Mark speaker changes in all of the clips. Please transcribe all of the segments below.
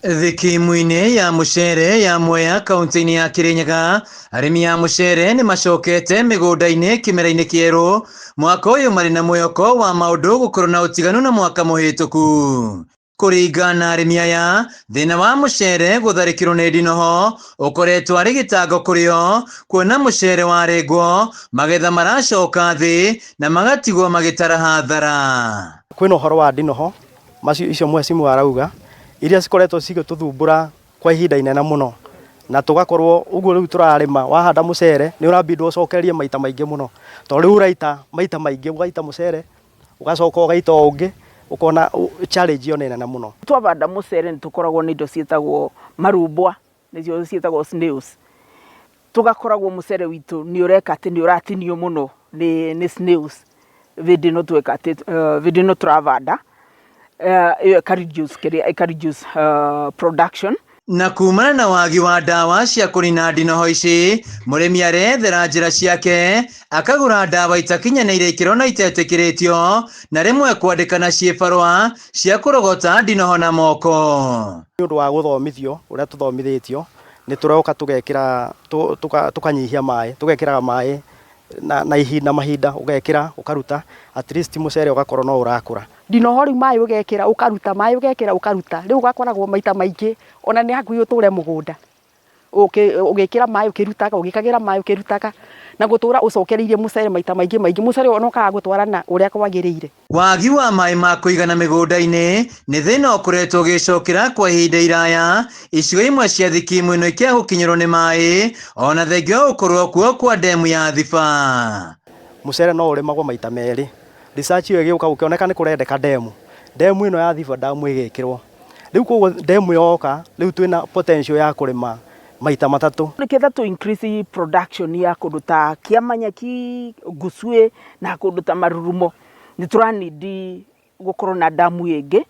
Speaker 1: Thikimu-inĩ ya mũcere ya Mwea kaunti-inĩ ya Kirinyaga, arĩmi a mũcere nĩ macokete mĩgũnda-inĩ kĩmera-inĩ kĩerũ mwaka ũyũ marĩ na mwĩhoko wa maũndũ gũkorwo na ũtiganu na mwaka mũhĩtũku. Kũringana na arĩmi aya, thĩna wa mũcere gũtharĩkĩrwo nĩ ndinoho ũkoretwo arĩ gĩtango kũrĩ o, kuona mũcere warengwo magetha maracoka thĩ na magatigwo magĩtara hathara.
Speaker 2: Kwĩna ũhoro wa ndinoho macio icio mheshimiwa arauga iria cikoretwo cigĩtũthumbũra kwa ihinda inene mũno na tũgakorwo ũguo rĩu tũrarĩma wahanda mũcere nĩ ũrabindwo ũcokererie maita maingĩ mũno tondũ rĩu ũraita maita maingĩ ũgaita mũcere ũgacoka ũgaita o ũngĩ ũkona challenge ĩyo nĩ nene mũno.
Speaker 3: Twavanda mũcere nĩ tũkoragwo na indo ciĩtagwo marumbwa nĩcio ciĩtagwo snails, tũgakoragwo mũcere witũ nĩ ũreka atĩ nĩ ũratinio mũno nĩ snails hĩndĩ ĩno tweka atĩ hĩndĩ ĩno tũravanda, ĩyo ĩka reduce kĩrĩa ĩka reduce production.
Speaker 1: Na kumana na wagi wa ndawa cia kũnina ndinoho ici, mũrĩmi arethera njĩra ciake akagũra ndawa itakinyanĩire ikĩro na itetĩkĩrĩtio, na rĩmwe kwandĩkana ciĩbarũa cia kũrogota ndinoho na moko.
Speaker 2: Nĩ ũndũ wa gũthomithio ũrĩa tũthomithĩtio nĩ tũroka tũgekĩra tũkanyihia maĩ tũgekĩraga maĩ na ihinda mahinda ũgekĩra ũkaruta at least mũcere ũgakorwo no ũrakũra.
Speaker 4: Ndinoho rĩu maĩ ũgekĩra ũkaruta maĩ ũgekĩra ũkaruta rĩu ũgakoragwo maita maingĩ ona nĩ hakuhĩ ũtũre mũgũnda ũgĩkĩra maĩ ũkĩrutaga ũgĩkagĩra maĩ ũkĩrutaga na gũtũra ũcokereirie mũcere maita maingĩ maingĩ mũcere ũyũ ona ũkaga gũtwarana ũrĩa kwagĩrĩire.
Speaker 1: Wagi wa maĩ ma kũigana mĩgũnda-inĩ nĩ thĩna ũkoretwo ũgĩcokera kwa ihinda iraya icigo imwe cia thikimu ĩno ikĩaga gũkinyĩrwo nĩ maĩ ona thengia wa gũkorwo kuo kwa ndemu ya Thiba.
Speaker 2: Mũcere no ũrĩmagwo maita merĩ research ĩyo ĩgĩũka gũkĩoneka nĩ kũrendeka ndemu ndemu ĩno ya Thiba damu ĩgĩkĩrwo rĩu koguo ndemu yoka rĩu twĩna potential ya kũrĩma maita matatũ.
Speaker 3: Nĩgetha tũ increase production ya kũndũ ta Kĩamanyeki, Ngucuĩ na kũndũ ta Marurumo nĩ tũra need gũkorwo na damu ĩngĩ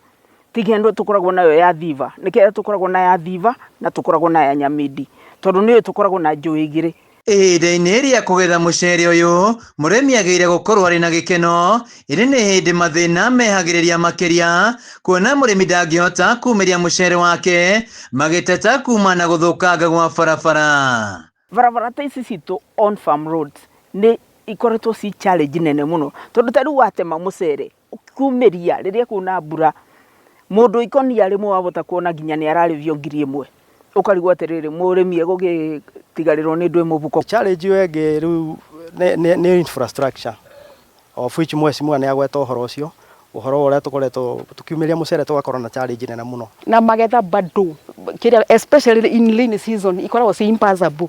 Speaker 3: tiga ĩno tũkoragwo nayo ya Thiba, nĩkĩo tũkoragwo na ya Thiba na tũkoragwo na ya Nyamindi tondũ nĩyo tũkoragwo na njũĩ igĩrĩ.
Speaker 1: Ihinda-inĩ rĩa kũgetha mũcere ũyũ, mũrĩmi agĩrĩire gũkorwo arĩ na gĩkeno, ĩndĩ nĩ hĩndĩ mathĩna mehagĩrĩria makĩria, kuona mũrĩmi ndangĩhota kumĩria mũcere wake magĩteta kuma na gũthũkanga gwa barabara.
Speaker 3: Barabara ta ici citũ on farm roads nĩ ikoretwo ci challenge nene mũno tondũ ta rĩu watema mũcere ũkumĩria rĩrĩa kwĩna mbura mũndũ ikũnia rĩmwe wahota kuona nginya nĩ ararĩhio 1000 ũkarigwo atĩrĩrĩ mũrĩmi egũgĩtigarĩrwo nĩ ndwĩ mũhuko.
Speaker 2: Challenge ĩyo ĩngĩ rĩu nĩ infrastructure of which mheshimiwa nĩ agweta ũhoro ũcio ũhoro ũrĩa tũkoretwo tũkiumĩria mũcere tũgakorwo na challenge nene mũno.
Speaker 4: Na magetha bado kĩrĩa especially in rainy season ikoragwo ci impassable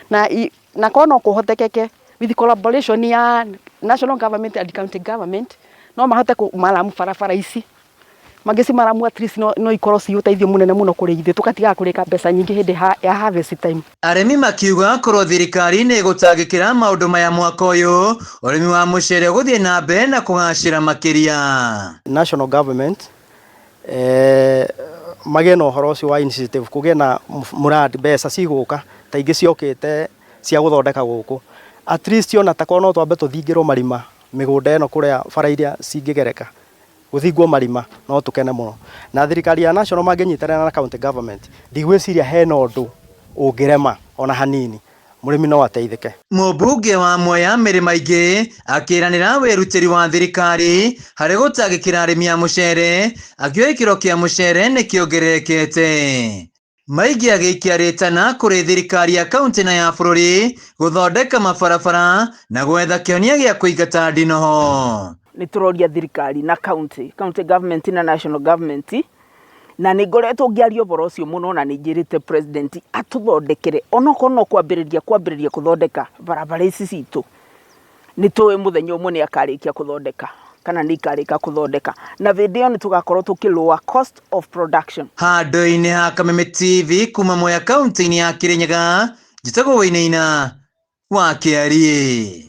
Speaker 4: na korwo no kũhotekeke with collaboration ya national government and county government no mahote kũmaramu barabara ici mangĩcimaramu at least no ikorwo ci ũteithio mũnene mũno kũrĩ ithuĩ tũgatigaga kũrĩka mbeca nyingĩ hĩndĩ ya harvest time.
Speaker 1: Arĩmi makiuga korwo thirikari nĩ ĩgũtangĩkĩra maũndũ maya mwaka ũyũ, ũrĩmi wa mũcere ũgũthiĩ na mbere na kũgacĩra makĩria.
Speaker 2: National government magĩe na ũhoro ũcio wa initiative kũgĩe na mũrandi mbeca cigũka ta ingĩ ciokĩte cia gũthondeka gũkũ at least ona ta korwo no twambe tũthingĩrwo marima mĩgũnda ĩno kũrĩa bara iria cingĩgereka gũthingwo marima no tũkene mũno na thirikari ya national mangĩnyitanĩra na county government ndigwĩciria hena ũndũ ũngĩrema ona hanini mũrĩmi no ateithĩke.
Speaker 1: Mũmbunge wa Mwea Mĩrĩ Maingĩ akĩranĩra wĩrutĩri wa thirikari harĩ gũtangĩkĩra arĩmi a mũcere akiuga gĩkĩro kĩa mũcere nĩ kĩongererekete. Maingĩ agĩikia rĩtana kũrĩ thirikari ya kaunti na ya bũrũri gũthondeka mabarabara na gwetha kĩhonia gĩa kũingata ndinoho.
Speaker 3: Nĩ tũroria thirikari na county government na national government na nĩ ngoretwo ngĩaria ũhoro ũcio mũno na nĩ njĩrĩte president atũthondekere onokorwo no kwambĩrĩria kũthondeka barabara ici citũ nĩ tũĩ mũthenya ũmwe nĩ akarĩkia kũthondeka kana nĩ ikarĩka kũthondeka na hĩndĩ ĩyo nĩ tũgakorwo tũkĩ lower cost of production.
Speaker 1: Handũ-inĩ ha Kameme TV kuma Mwea kaunti-inĩ ya Kirinyaga, njĩtagwo Wainaina wa Kĩariĩ.